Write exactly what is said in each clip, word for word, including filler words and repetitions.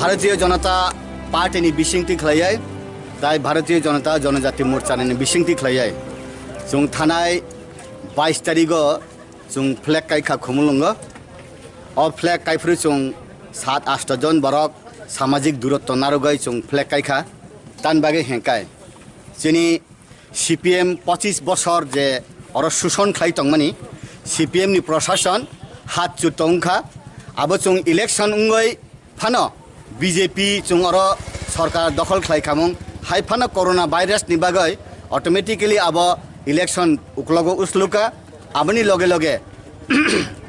Bharatiya Janata Party ni bisingtwi khlaiwi, tai Bharatiya Janata Janajati Morcha ni bisingtwi khlaiwi, chwng thanai bais tarigo chwng flag kai kha Khumulwngo. O flag kai phuru chwng sat asto jon borok samajik durotto narwgwi chwng flag kai kha. Tan bagwi hengkai chini C P M pochis bosor je oro suson khlai tongmani, C P M ni prosason hat chu tongkha. Abo chwng election wngwi phano B J P chwng oro sorkar dokhol khlai khamung, hai phano corona virus ni bagwi automatically abo election uklogo usluka. Aboni loge loge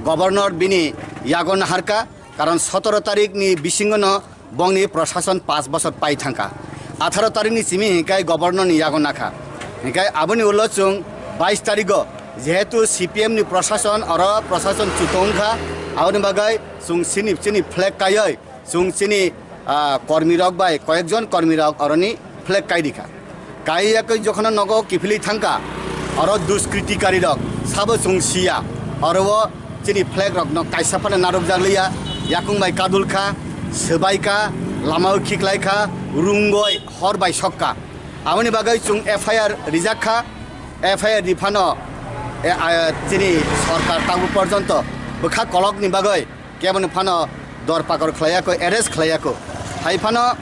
governor bini yago naharka, karon sotoro tarik ni bisingo no bongni prosason panch bosor pai thangkha. Atharo tarik ni simi hinkai governor ni yago nakha. Hinkai aboni ulo chwng bais tarigo jehetu C P M ni prosason oro prosason chutong kha, aboni bagwi chwng chini, chini flag kaioi chwng chini, ah, kormi rok bai koyekjon kormi rok oroni flag kai rikha. Kai yakoi jokhon nogo kiphilwi thangkha, oro duskritikari rok sabo chwng siya, oro o chini flag rok no kaisa phano narwk jak liya, yakung bai kadul kha, swbai kha, lama o khiklai kha, rungoi hor bai sok kha. Aboni bagwi chwng F I R rijak kha, F I R ni phano, e, a, chini sorkar tabuk porjonto bwkha kolok ni bagwi keboni phano dor pakor khlaiya kho, arrest khlaiya kho. Hai phano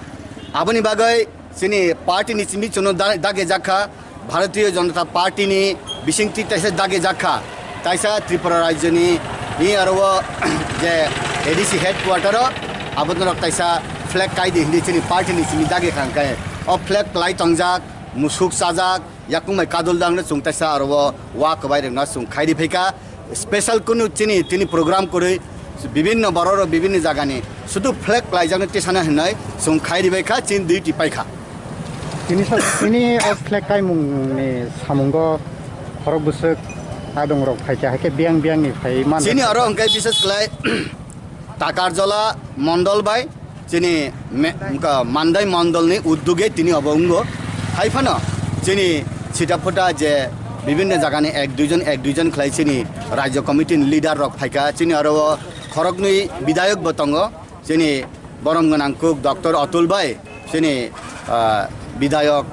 aboni bagwi chini party ni simi chuno da-, dage jakha, Bharatiya Janata Party ni bisingtwi taisa dage jakha, taisa Tripura rajyo ni, ni aro o je A D C headquarter o aboni rok taisa flag kai di hindi chini party ni simi dage khang kai. O flag klai tongjak, musuk chajak, yakung bai kadul dangno chwng taisa aro o wa kwbai rwngno chwng khairi phaikha. Special kunu chini, tini program kwrwi bibinno borok rok bibinno jagani sudu flag klaijakno tisana hinwi chwng khairi baikha, chini duty paikha. Tini sa-, tini o flag kaimungni samungo khorok bwswk adong rok phaikha, haikhe biyang biyangni phai man. Chini oro hwnkhe bises khlai Takarjala mondol bai chini me-, wngkha Mandai mondolni udduge tini obo wngo. Hai phano chini sita phuta je bibinno jagani ek duijon, ek duijon khlai chini rajyo committee ni leader rok phaikha. Chini aro o khoroknwi bidayok bo tongo. Chini borom gwnang kuk Doctor Atul bai, chini, ah, bidayok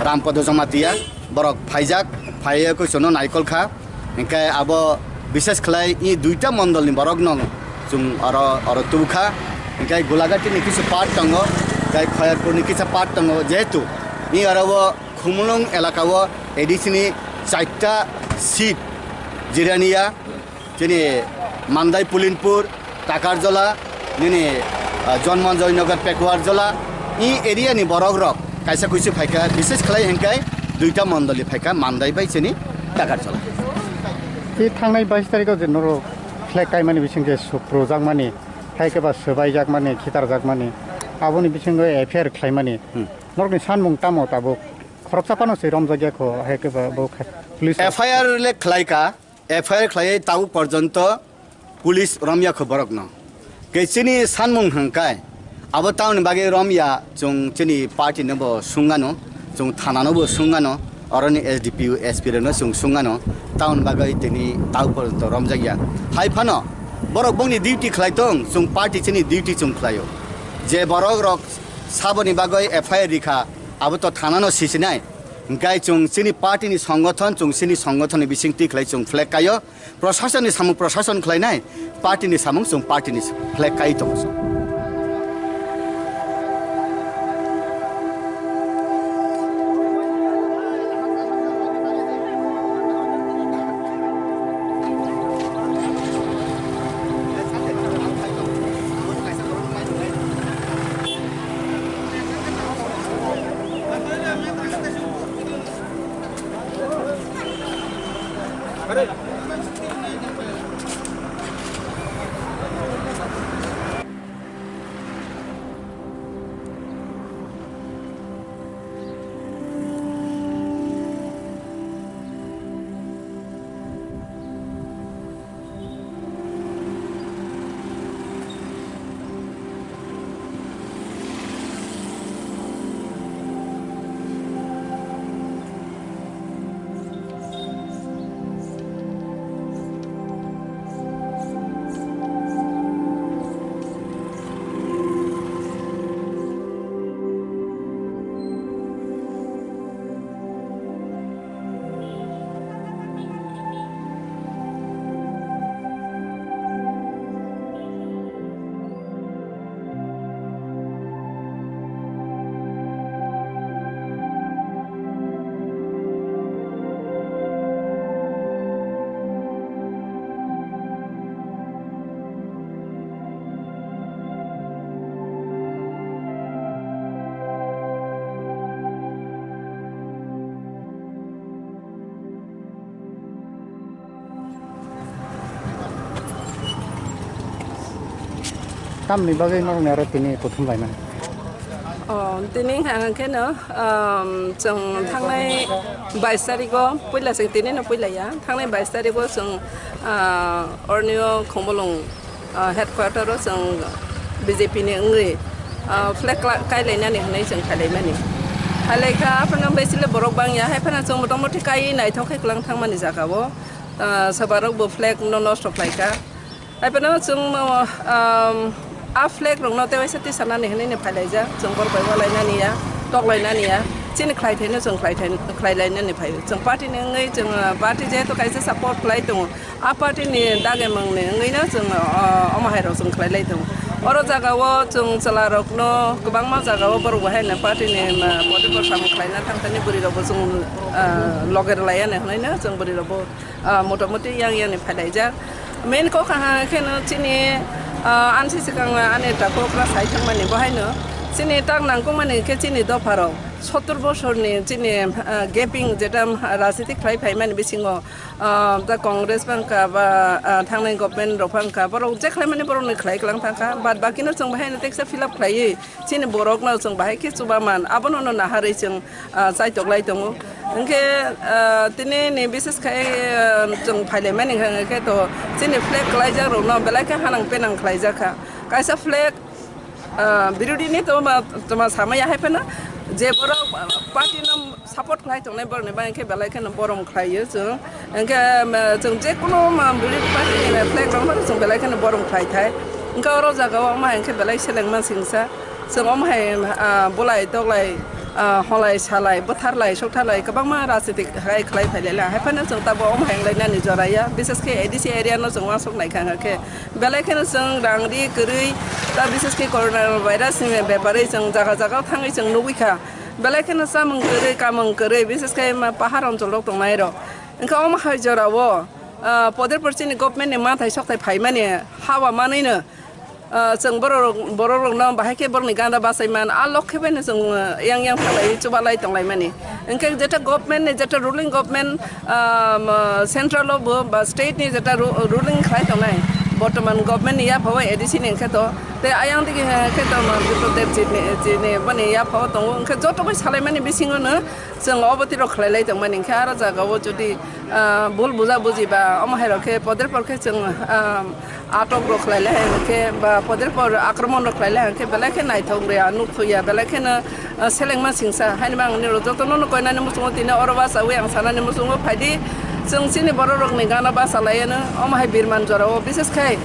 Rampada Jamatia, borok phaijak, phaiya khe chwngno naikol kha. Hinkhe abo bishes khlai i duita mondolni borokno chwng oro, oro tubukha. Hinkhe Gulagati ni kisa part tongo, tei Khoyarpur ni kisa part tongo. Jehetu i oro o Khumulwng elaka o A D C ni charta seat jiraniya, chini Mandai Pulinpur, Takarjala, nini, ah, Jonmanjoynagar Pekuarjala, i area ni borok rok kaisa kuisu phaikha, bises khlai hinkai duita mondoli phaikha, Mandai bai chini Takarjala. I thangnai bais tarikh o je norok flag kaimani bising je suprujak mani, hai khe ba swbaijak mani, khitarjak mani, aboni bisingo F I R khlai mani. Hmm. Norokni sanmung tamo tabuk? Khoroksa phano se romjak ya kho, hai khe ba bo kha-, police F I R le khlai ka, F I R khlaiwi tabuk porjonto police romya kho borokno. Khe chini sanmung hwnkai, abo tamoni bagwi romya, chwng chini party no bo sungano, chwng thana no bo sungano, oroni S D P O, S P rokno chwng sungano, tamoni bagwi tini tabuk porjonto romjakya. Hai phano borok bongni duty khlai tong, chwng party chini duty chwng khlaio. Je borok rok saboni bagwi F I R rikha, abo to thana no sisinai. Hingkai chwng chini party ni songgothon, chwng chini songgothon ni bising twi khlai chwng flag kaio. Prosason ni samung prosason khlainai, party ni samung chwng party ni flag kai tongo chwng. Tamni bagwi norokni aro tini kuthum laimani? O, tini hwnka hwnkhe no, um, chwng thangnai bais tarikgo puila, chwng tini no puila ya, thangnai bais tarikgo chwng, ah, ornio Khumulwng, ah, headquarter o chwng B J P ni wngwi, ah, flag kla-, kailainani hwnwi chwng khailaimani. Khailaikha, aphano besile borok bangya, hai phano chwng motamuti kaiwi naithok khe kwlang thangmani jaga o, ah, soba rok bo flag no nosto khlaikha. Hai phano chwng, um, a flag rokno tewaisa tisanani hwnwi ni phailaijak, chwng borok bai walainani ya, toklainani ya, chini khlaithaino chwng khlaithai-, khlailainani phaio. Chwng party ni wngwi chwng, uh, party jehetu kaisa support khlai tongo, a party ni dagimung ni wngwi no chwng, uh, omo hai rok chwng khlailai tongo. Oro jaga o chwng chwla rokno kwbangma jaga o borok bo haino party ni, uh, body bo samung khlaina thang thani bwrwi rok bo chwng, uh, loge rwlai ya hwnwi no chwng bwrwi rok bo ah, motamuti yang yang ni phailaijak. Main kok ha khe no chini, ah, ansi swkang ani ta kokra sai thangmani bo haino chini tak nangkukmani khe chini dopha rok sottur bosor ni chini, ah, gaping jeta rajniti khlai phaimani bisingo, ah, ta Congress bangkha ba, ah, thangnai government rok bangkha borok je khlaimani borok ni khlai klang thangkha, but baki no chwng bahai no teksa fill up khlaiwi chini borok no chwng bahai khe chuba man abono no naharwi chwng ah, chaitok lai tongo. Hwnkhe, ah, tini ni bises khai, ah, chwng phailaimani hwnkhe to chini flag kwlaijak rokno belai khe hanang penang khlaijak kha. Kaisa flag, ah, birodhi ni tongma, tongma samaya hai phano je borok, ah, party no support khlai tongnai borok ni bagwi khe belai kheno borom khlaio chwng. Hwnkhe, ah, chwng je kono, ah, birodhi party ni flag rok no chwng belai kheno borom khlai thai. Hwnkhe oro jaga o ma hwnkhe belai seleng ma singsa. Chwng omo hai, ah, bulai toklai, ah, holai salai, bwtharlai, soktharlai, kwbangma rajniti hai khlai phailaila. Hai phano chwng tabuk omo hai wnglainani jora ya. Bises khe A D C area no chwng uansuk naikha hwnkhe. Belai kheno chwng rang ri kwrwi, ta bises khe corona virus ni bepari chwng jaga jaga o thangwi chwng nugwi kha. Belai kheno chamung kwrwi, kamung kwrwi, bises khe ma pahar onchol rok tongnai rok. Wngkha omo hai jora o, ah, poder por chini government ni mathai sokthai phaimani hawa manwi no, Ah, chwng borok rok, borok rokno bahai khe borokni gana bachai man, a lok khe bai no chwng, ah, yang yang phalai chubalai tonglaimani. Hwnkhe jeta government ni, jeta ruling government, ah, ma, central o bo ba state ni jeta ru-, ruling khlai tongnai, bortoman government ni yaphao A D C ni hwnkhe to, tei ayang digi hwnkhe to ma Bipul Dev chini, chini boni yaphao tongo, hwnkhe joto bai salaimani bisingo no chwng obo twi rok khlai lai tongmani. Hwnkhe aro jaga o jodi ah, bul buja buji ba omo hai rok khe poder por khe chwng, ah, atok rok khlai le hai khe ba poder por akromon rok khlai le hai khe belai khe naithok ria nuk thuya belai kheno, ah, selengma singsa haini bang nini rok joto no koinani muchungo tini oro bachawi ang sanani muchungo phaidi chwng chini borok rok ni gana bachalai ano omo hai birman jora o bises khai.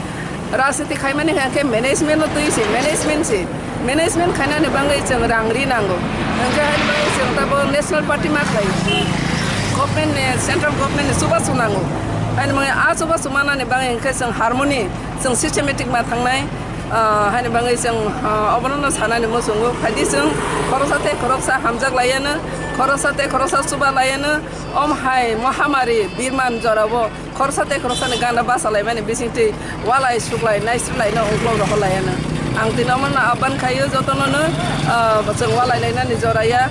Rajniti khaimani hwnkhe management no twi se, management se. Management khainani bagwi chwng rang ri nango. Hwnkhe haini bagwi chwng tabuk national party ma khlai. Government ni, central government ni chubachu nango. Haini bagwi a chubachu manani bagwi hwnkhe chwng harmony, chwng systematic ma thangnai. Ah, haini bagwi chwng, ah, obono no sanani muchungo. Phaidi chwng khoroksa tei khoroksa hamjak laiano, khoroksa tei khoroksa chuba laiano. Om hai mohamari birman jorao khoroksa tei khoroksa ni gana bachalaimani bisingtwi walai suklai naisrilai no ungklok rohorlai ano. Ang tini omono aban khaio jotono no, ah, chwng walai lainani joraya.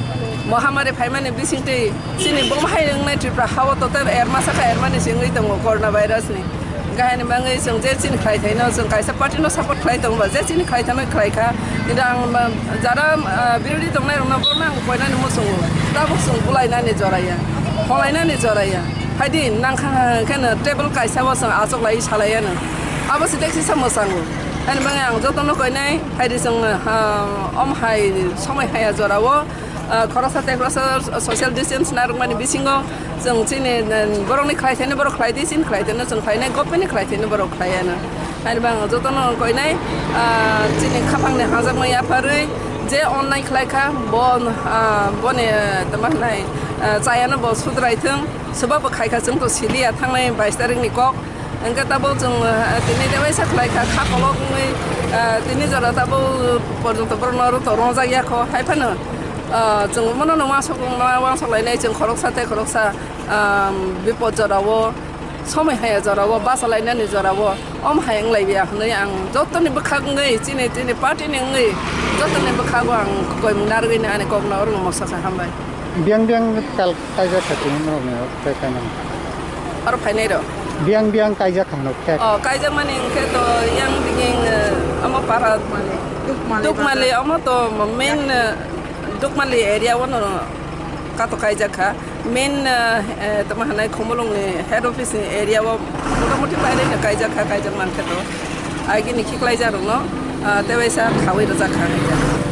Mohamari phaimani bisingtwi chini bumhai wngnai Tripura hao total erma saka ermani se wngwi tongo corona virus ni. Hwnkhe haini bagwi chwng je chini khlai thaino chwng kaisa party no support khlai tongo ba je chini khlai thaino khlai kha. Kintu ang ba jara, ah, birodhi tongnai rokno borokno ang koinani muchungo. Tabuk chwng bulainani joraya, holainani joraya. Haidi nangkha khe no table kaisa o chwng achuk lai salai ano. Abo se tei kisa mwchango. Haini bagwi ang jotono koinai haidi chwng, ah, om hai somoi haya jorao. Ah, khoroksa tei khoroksa social distance narwkmani bisingo chwng chini, eh, borokni khlai thaino borok khlai di, chini khlai thaino chwng khlainai, government ni khlai thaino borok khlai ano. Haini bagwi ang jotono koinai, ah, chini khapangni hamjakma yapharwi je onnai khlai kha, bo, ah, boni, eh, tamo hwnai, ah, chayano bo sudrai thung, swbabo khai kha chwng to siliya thangnai bais tarikni kok. Hwnkhe tabuk chwng, ah, tini tewaisa khlai kha, kha kolok wngwi, ah, tini jora tabuk porjonto borokno oro to rwngjak ya kho. Hai phano, ah, chwng bono no uansuk, uansuk lainai chwng khoroksa tei khoroksa, ah, bipot jorao somoi haya jorao bacha lainani jorao om hai wng lai ya hwnwi ang jotoni bwkhak wngwi chini, chini party ni wngwi jotoni bwkhago ang koimung narwgwi ani kokno oro no mosa sa hambai. Biyang biyang tal kaijak kha tini norokni o tei kainang. Oro phainai rok. Biyang biyang kaijak kha no khe. O kaijak mani hwnkhe to yang bini, eh, Omo para Dukmali, Dukmali omo to main, eh, Dukmali area o no kato kaijak kha. Main, eh, eh, tamo hanai Khumulwng ni head office ni area o motamoti baire no kaijak kha, kaijak mankhe to. Agini khiklaijak rokno, ah, tewaisa khawi rwjak kha.